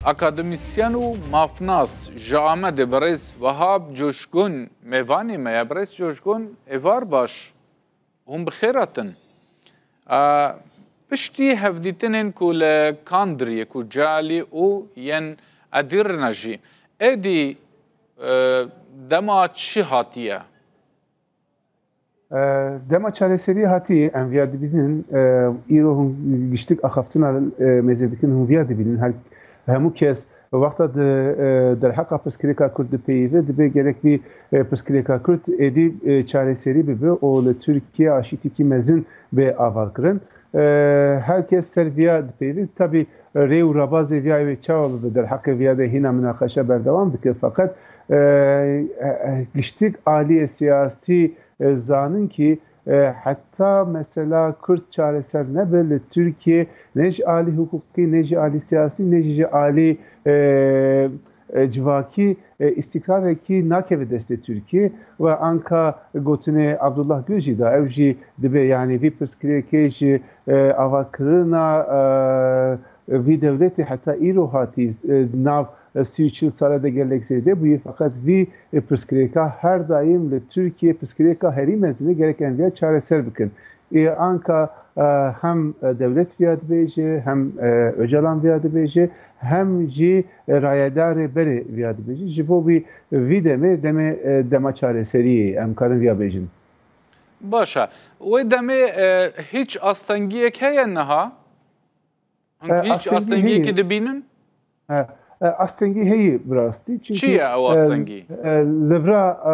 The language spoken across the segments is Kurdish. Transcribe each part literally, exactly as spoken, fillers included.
Akademîsyen û mafnas ji Amedê birêz Wehab Coşkun mêvanê me ye. Birêz Coşkun, êvar baş. Hûn bi xêr hatin. E, piştî hevdîtinên ku li Kandiriyê ku Calî û yên Edirne jî êdî, e, dema çi hatiye? E, dema çareseriyê hatî, em viya dibînin, e, îro hûn giştik axaftina, e, mêze dikin, hûn viya dibînin. Her, hemû kes wexta di, e, derheqa pirsgirêka Kurd dipeyivê, dibe gerek vî, e, pirsgirêka Kurd êdî, e, çareserî bibe û li Tirkiye aşîtîkî mezin bê avakirin. E, her kes ser viya dipeyivî. Tabî rê û rabazê viya wê çawa bibe, derheqê viya de hîna minaqeşe berdewam dike. Feqet, e, e, e, giştik aliyê siyasî, e, zanin kî, e, heta mesela Kurd çareser nebe li Tirkiye, ne ji alî hiqûqî, ne ji alî siyasî, ne jî ji alî, e, e, civakî, e, îstîkrarekî nakeve destê Tirkiye. Ve anka gotinê Abdullah Gül jî da, ew jî dibe, yanî vî pirsgirêkê ji, e, avakirina, e, vî dewletê heta îro hatî, e, nav, e, sî û çil sale de gelek zêde bûye, feqet vî, e, pirsgirêka her daîm li Tirkiye pirsgirêka herî mezin e, gerek em viya çareser bikin. Ê anka, e, hem, e, dewlet viya dibêje, hem, e, Ocalan viya dibêje, hem jî, e, rayedarê berê viya dibêje. Ji bo vî, vî demê, demê, e, dema çareseriyê ye, em karin viya bêjin. Baş e. Wê demê, e, hîç astengiyek heye niha? Hûn E, hîç astengî astengiyekê heye. dibînin? E, e, astengî heye bi rastî. Çi Çi ye ew e, astengî? e, li vira, e,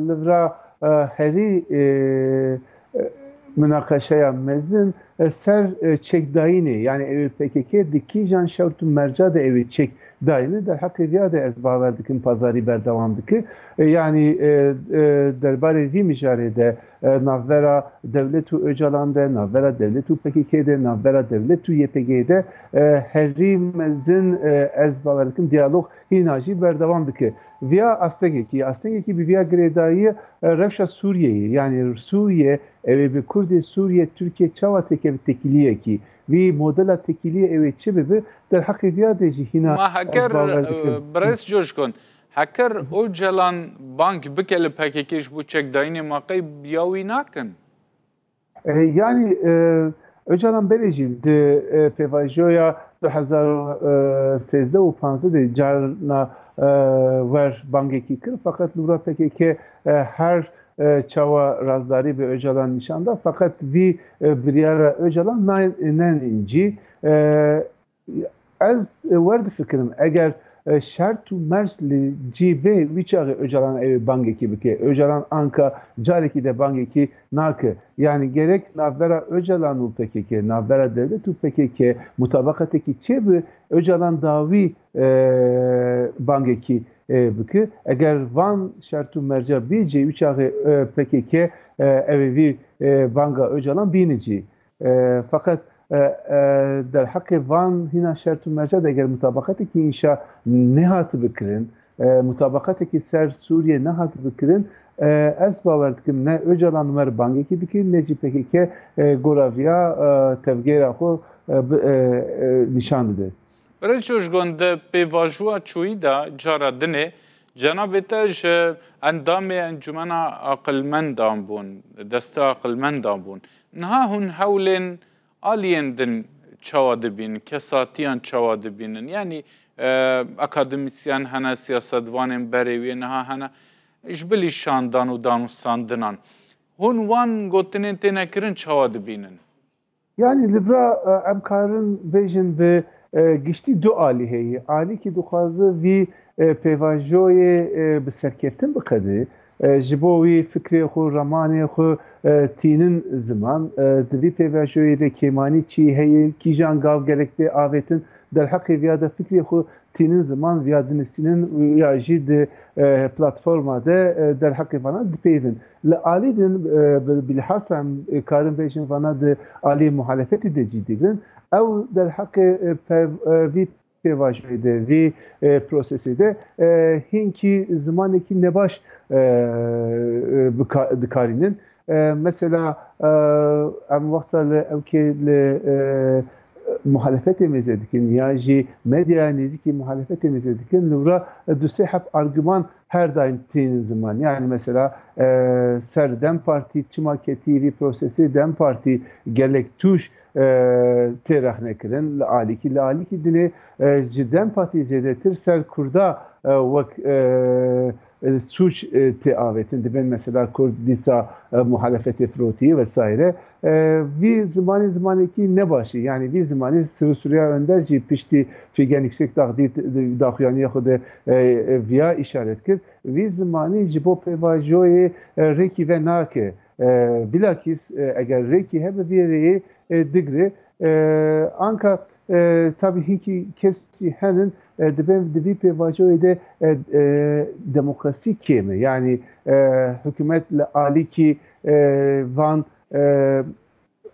li vira, e, herî, e, e, minaqeşeya mezin, e, ser, e, çekdayînê, yani ew P K K di kîjan şert û merca de ew çek dayîne, derheqê viya de ez bawer dikim pazarî berdewam dike. E, yani, e, e, derbarê vî mijarê de, e, navbera dewlet û Ocalan de, navbera dewlet û P K K de, navbera dewlet û Y P G de, e, herî mezin, e, ez bawer dikim diyalog hîna jî berdewam dike. Viya astegekî, astegekî bi viya girêdayî, e, rewşa Sûriyeyê, yani Sûriye, ew ê bi Kurdê Sûriye, Tirkiye çawa têkeve tekîliyekî, vî modela tekîliyê ew ê çi bibe, derheqê viya de jî hîna Ma ez heker, bawer dikim. e, birêz Coşkun, heker Ocalan bang bike li P K K ji bo çekdayînê, ma qey ya wî nakin? E, yani, e, Ocalan berê jî di, e, pêvajoya du hezar û sêzdeh û panzdeh de carna, e, wer bangekî kir, feqet li wira P K K, e, her, e, çawa razdarî bi Ocalan nîşan da, feqet vî, e, biryara Ocalan nayên, neyên cî. E, Ez, e, wer difikirim, eger, e, şert û merc li cî bê, wî çaxê Ocalan ew ê bangekî bike. Ocalan anka carekî de bangekî nake. Yani gerek navbera Ocalan û P K K, navbera dewlet û P K K mutabaqetekî çêbe, Ocalan dawî, e, bangekî, e, bike. Eger van şert û merca bî cî, wî çaxê, e, P K K, e, ew ê vî, e, banga Ocalan bîne cî. E, feqet, e, e, derheqê van hîna şert û merca de eger mutabaqetekî înşa nehatibe kirin, e, mutabaqetekî ser Sûriye nehatibe kirin, e, ez bawer dikim ne Ocalan wer bangekî dike, ne jî P K K, e, gora viya, e, tevgera xwe, e, bi, e, e, nîşan dide. Birêz Coşgon, di pêvajoya çûyî de cara dinê cenabê te ji endamê Encûmena Aqilmendan bûn, Destê Aqilmendan bûn. Niha hûn hewlên aliyên din çawa dibînin, kesatiyan çawa dibînin? Yanî, e, akademîsyen hene, siyasetvanên berê wê niha hene, ji bilî şandan û danûstandinan. Hûn wan gotinên têne kirin çawa dibînin? Yani li vira, e, em karin bêjin bi, e, giştî du alî heye. Alîkî dixwaze vî, e, pêvajoyê, e, bi serkeftin biqede. E, ji bo wî fikrê xwe, ramanê xwe, e, tînin ziman. E, di vî pêvajoyê de kêmanî çi heye, kîjan gav gerek bê avêtin, derheqê viya de fikrê xwe tînin ziman, viya dinivîsînin ya jî di, e, platforma de, e, derheqê vana dipeyivin. Li alî din, e, bi-, bilhassa em, e, karin bêjin vana di aliyê muhalefetê de cî digirin. Ew derheqê, e, pev-, e, vî pêvajoyê de, vî, e, prosesê de, e, hinkî zimanekî nebaş, e, e, bika-, dikarînin. E, mesela, e, em wexta li ewkê li, e, muhalefetê mêze dikin ya jî medyaya nêzîkî muhalefetê mêze dikin, li vira, e, du sê heb argüman her daim tînin ziman. Yani mesela, e, ser DEM Partî çima ketî vî prosesê, DEM Partî gelek tûj, e, tê rexnekirin li alîkî. Li alîkî dinê, e, ji DEM Partî zêdetir ser Kurda, e, wek, e, e, sûc, e, tê avêtin. Dibên mesela Kurd dîsa, e, muhalefetê firotî vesaire. E, vî zimanî zimanekî nebaşî. Yani vî zimanî Sirûsûriya Önder jî piştî Figen Yüksekdağ dît, daxuyaniya xwe de, e, e, viya işaret kir. Vî zimanî ji bo pêvajoyê, e, rêkî ve nake. E, bilakîs, e, eger rêkî hebe vê rêyê, e, digre. E, anka, e, tabî hinkî kes jî henin, e, dibên di vî pêvajoyê de, e, e, demokrasî kêm e. Yani, e, hikûmet li alîkî, e, van, e, e,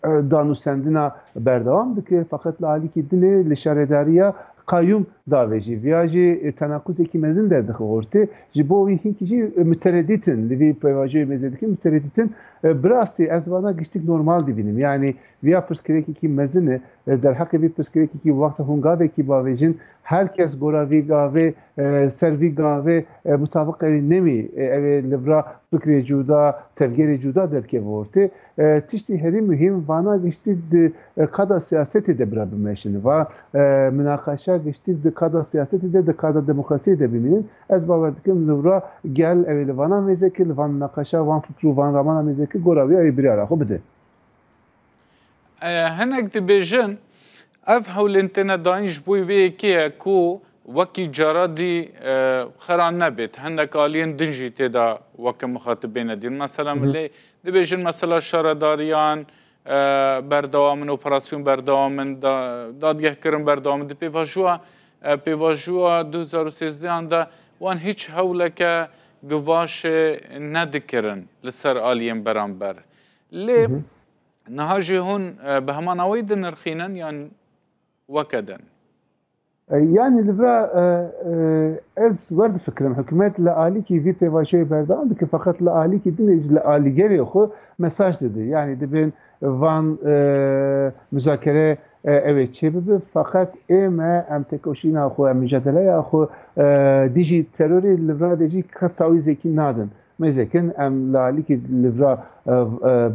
danûsendina berdewam dike, feqet li alîkî dinê li şaredariya qayûm davêjî. Viya jî, e, tenakuzekî mezin derdixe ortê. Ji bo wî hinkî jî, e, muteredît in. Li vî pêvajoyê mêze dikin muteredît in. E, bi rastî ez vana giştik normal dibînim. Yani viya pirsgirêkekî mezin e. E, derheqê vî pirsgirêkekî wexta hûn gavekî bavêjin, her kes gora vî gavê, e, ser vî gavê, e, mutabiq ew ê nemî, e, ew ê li vira fikrê cuda, tevgerê cuda derkeve ortê. E, tiştî herî muhîm, vana giştî di, e, qada siyasetê de bira bimeşin. Va, e, minaqeşa giştî di qada siyasetê de, di qada demokrasiyê de bimînin. Ez bawer dikim li vira gel ew ê li vana mêze kir, li van minaqeşa, van fikr û van ramana mêze kir, gora wî ew ê biryara xwe bide. E, hinek dibêjin, ev hewlên têne dayîn ji bo vê yekê ye ku wekî cara dî, e, xera nebêt. Hinek aliyên din jî tê de weke mixatibê nedîn. Mesela, min lê dibêjin, mesela, şaredariyan, e, berdewam in, operasyon berdewam in, da-, dadgehkirin berdewam in. Di pêvajoya, e, pêvajoya du hezar û sêzdehan de wan hiç hewleke givaşê nedikirin li ser aliyên beramber. Lê niha jî hûn, e, bi heman awayî dinirxînin yan weke din? E, yanî li vira, e, e, ez werdifikirim, hikûmet li alîkî vî pêvajoyê berdewam dike, feqet li alîkî dinê jî li alîgerê xwe mesaj dide. Yanî dibên van, e, muzakere, e, ew ê çêbibe, feqet ê me em têkoşîna xwe, em micadeleya xwe, e, dijî terorê li vira de jî qet tawîzekî nadin. Mêzekin em li alîkî li vira, e, e,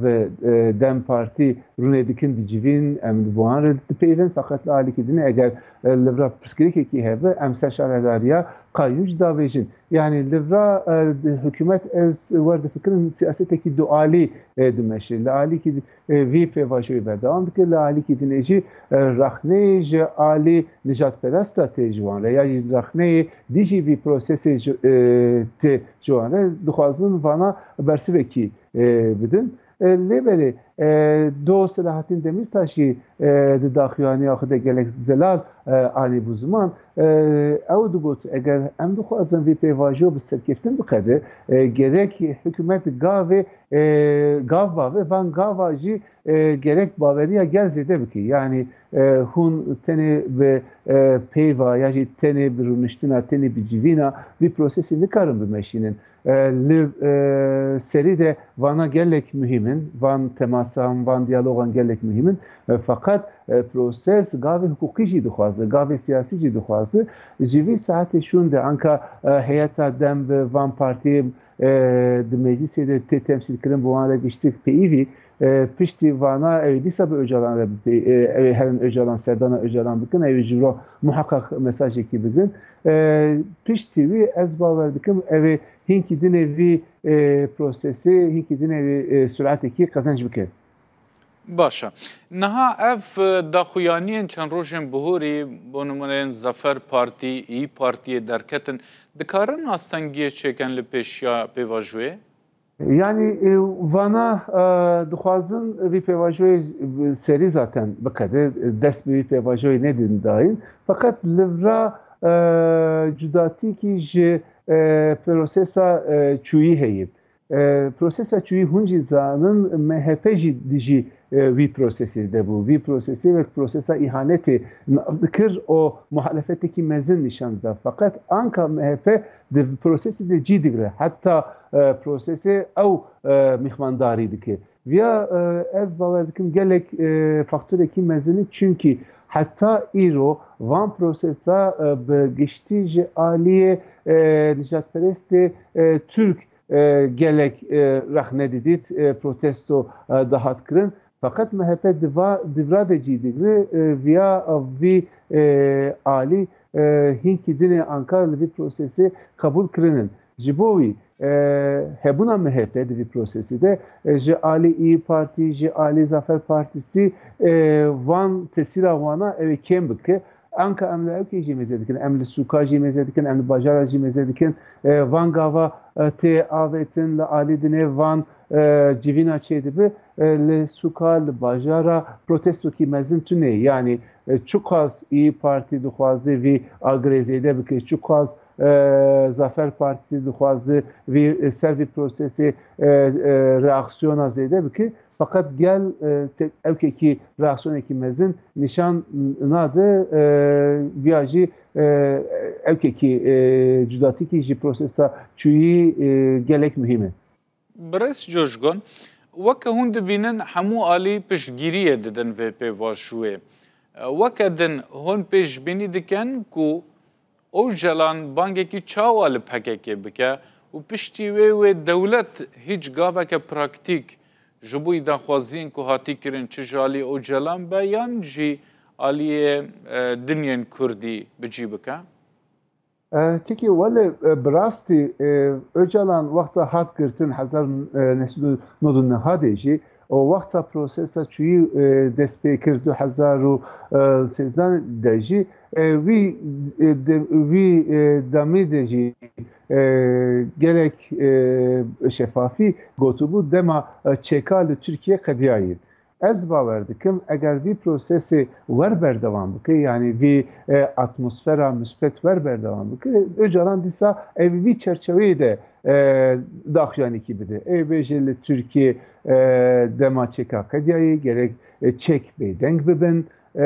bi, e, DEM Partî rûnê dikin, dicivîn, em bi wan re dipeyvin, feqet li alîkî din eger, e, li vira pirsgirêkekî hebe, em ser şaredariya qayûm jî davêjin. Yanî li vira, e, hikûmet ez werdifikirim siyasetekî dualî, e, dimeşe. Li alîkî, e, vî pêvajoyê berdewam dike, li alîkî dinê jî, e, rexneyê ji alî nijadperesta tê ji wan re, ya jî rexneyê dijî vî prosesê ji, e, tê ji wan re, dixwazin vana bersivekî, e, bidin. E, lê belê, e, do Selahattin Demirtaş jî, e, di daxuyaniya xwe de gelek zelal, e, anîbû ziman. E, ew digot, eger em dixwazin vî pêvajo bi serkeftin biqede, e, gerek hikûmet gavê, e, gav bave, van gava jî, e, gerek baweriya gel zêde bike. Yanî, e, hûn tenê bi, e, peyva ya jî tenê bi rûniştina, tenê bi civîna vî prosesê nikarin bimeşînin. E, li, e, serî de vana gelek muhîm in, van temasan, van diyalogan gelek muhîm in. E, feqet, e, proses gavê hiqûqî jî dixwaze, gavê siyasî jî dixwaze. Ji vî saetê şûn de anka, e, heyeta DEM bi van partiyê, e, di meclîsê de tê temsîlkirin, bi wan re giştik pêyî vî. E, piştî vana ew ê dîsa bi Ocalan re bi pê-, e, ew ê herin Ocalan, serdana Ocalan bikin, ew ê ji ro muheqeq mesajekî bigrin. E, piştî wî ez bawer dikim ew ê hinkî dinê vî, e, prosesê, hinkî dinê vî, e, suratekî qezenc bike. Baş e. Niha ev, e, daxuyaniyên çend rojên bihorî, bo nimûne yên Zafer Partî, İYİ Partiyê derketin, dikarin astengiyê çêkin li pêşiya pêvajoyê? Yanî, e, vana, e, dixwazin vî pêvajoyê serî zaten biqede, dest bi vî pêvajoyê nedin dayîn. Feqet li vira, e, cudatîkî ji, e, prosesa, e, çûyî heye. E, prosesa çûyî hûn jî zanin, M H P jî dijî, e, vî prosesê de bû. Vî prosesê wek prosesa îhanetê nav dikir û muhalefetekî mezin nîşan dida. Feqet anka M H P di prosesê de cî digire. Heta, e, prosesê ew, e, mîxmandarî dike. Viya, e, ez bawer dikim gelek, e, faktorekî mezin e, çunkî Heta îro van prosesa, e, bi giştî ji aliyê, e, nijadperestê, e, Tirk, e, gelek, e, rexne didît, e, protesto, e, dihat kirin. Feqet M H P di va, di vira de cî digre, e, viya, e, vî, e, alî, e, hinkî dinê anka li vî prosesê qebûl kirinin. Ji bo wî, e, hebûna M H P di vî prosesê de, e, ji alî İYİ Partî, ji alî Zafer Partisi, e, van tesîra wana ew ê kêm bike. Anka em li ewkê jî mêze dikin, em li sûka jî mêze dikin, em li bajara jî mêze dikin. E, van gava, e, tê avêtin li alî dinê van, e, civîna çêdibe. E, li sûka, li bajara protestokî mezin tune. Yanî, e, çiqas İYİ Partî dixwaze vî agirê zêde bike, çiqas, e, Zafer Partisi dixwaze vî, e, ser vî prosesê, e, e, reaksiyona zêde bike. Feqet gel, e, te-, ewkekî reaksiyonekî mezin nîşan nade, e, viya jî, e, ewkekî, e, cudatîkî ji prosesa çûyî, e, gelek muhîm e. Birêz Coşgun, weke hûn dibînin hemû alî piştgiriyê didin vê pêvajoyê. Weke din hûn pêşbînî dikin ku Ocalan bangekî çawa li P K K bike û piştî wê wê dewlet hîç gaveke praktîk ji bo daxwaziyên ku hatî kirin çi ji alî Ocalan be yan jî aliyê, e, din yên Kurdî bi cî bike? E, kekê wele, e, bi rastî, e, Ocalan wexta hat girtin hezar, e, neh sed û nod û neh de jî, û wexta prosesa çûyî, e, dest pê kir du hezar û sêzdeh de jî, e, wî, e, de, wî, e, demî de jî, e, gelek, e, şefafî gotibû dema, e, çeka li Tirkiye qediyayî. Ez bawer dikim, eger vî prosesê wer berdewam bike, yanî vî, e, atmosfera misbet wer berdewam bike, Ocalan dîsa ev vî çerçeveyê de, e, daxuyanîkî bide. Ê bêje li Tirkiye, e, dema çeka qediyayê gerek, e, çek bêdeng bibin. E,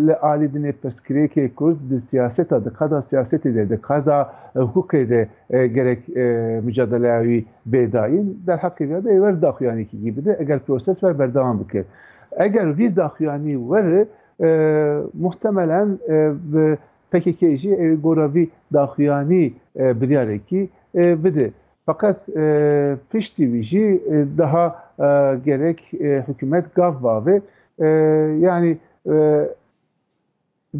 li alî dinê pirsgirêkê Kurd di siyaseta, di qada siyasetê de, di qada, e, hukukê de, e, gerek, e, micadeleya wî bê dayîn. Derheqê vê de ê wer daxuyanîkî bide, eger proses wer berdewam bike. Eger vî daxuyanî were, e, muhtemelen, e, bi P K K jî ê gora vî daxuyanî, e, biryarekî, e, bide. Feqet, e, piştî wî jî, e, daha, e, gerek, e, hikûmet gav bave. E, yanî, e,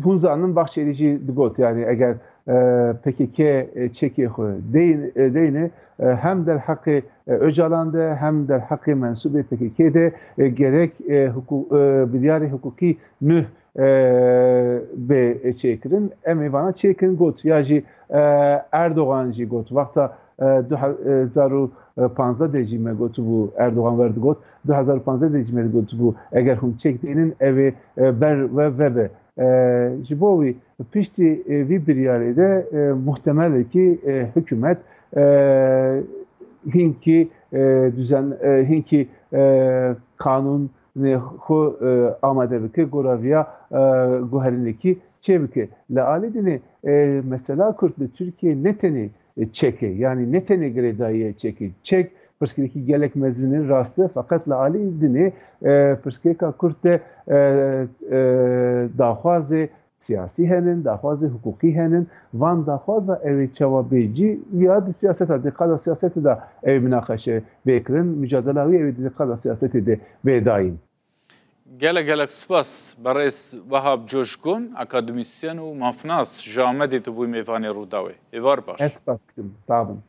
Hûn zanin Bahçelî jî digot, yanî eger, e, P K K, e, çekê xwe deyn-, e, deyne, e, hem derheqê, e, Ocalan de hem derheqê mensûbê P K K de, e, gerek, e, hukû-, e, biryarê hukukî nuh, e, bê çêkirin. Em ê vana çêkin got. Ya jî, e, Erdogan jî got. Wexta, e, du hezar û panzdeh de jî me gotibû, Erdogan wer digot, du hezar û panzdeh de jî me gotibû, eger hûn çek deynin, ev ê, e, ber we vebe. E, ji bo wî piştî, e, vî biryarê de, e, muhtemelekî, e, hikûmet, e, hinkî, e, düzen, e, hinkî, e, kanûnê xwe, e, amade bike, gora viya, e, guherînekî çêbike. Li alî dinê, e, mesela Kurd li Tirkiye ne tenê, e, çek e, yanî ne tenê girêdayî ye çekê. Çek pirsgirêkî gelek mezin e, rast e, feqet li alî dinê, e, pirsgirêka Kurd de, e, e, daxwazê siyasî henin, daxwazê hiqûqî henin. Van daxwaza ew ê çawa bê cî, ya di siyaseta, di qada siyasetê de ew ê minaqeşe bê kirin, micadela wî ew ê di qada siyasetê de bê dayîn. Gelek gelek spas berêz Wehab Coşkun, akademîsyen û mafnas ji Amedê tu bûyî mêvanê Rûdawê. Êvar baş. Ez spas dikim. Sağ bin.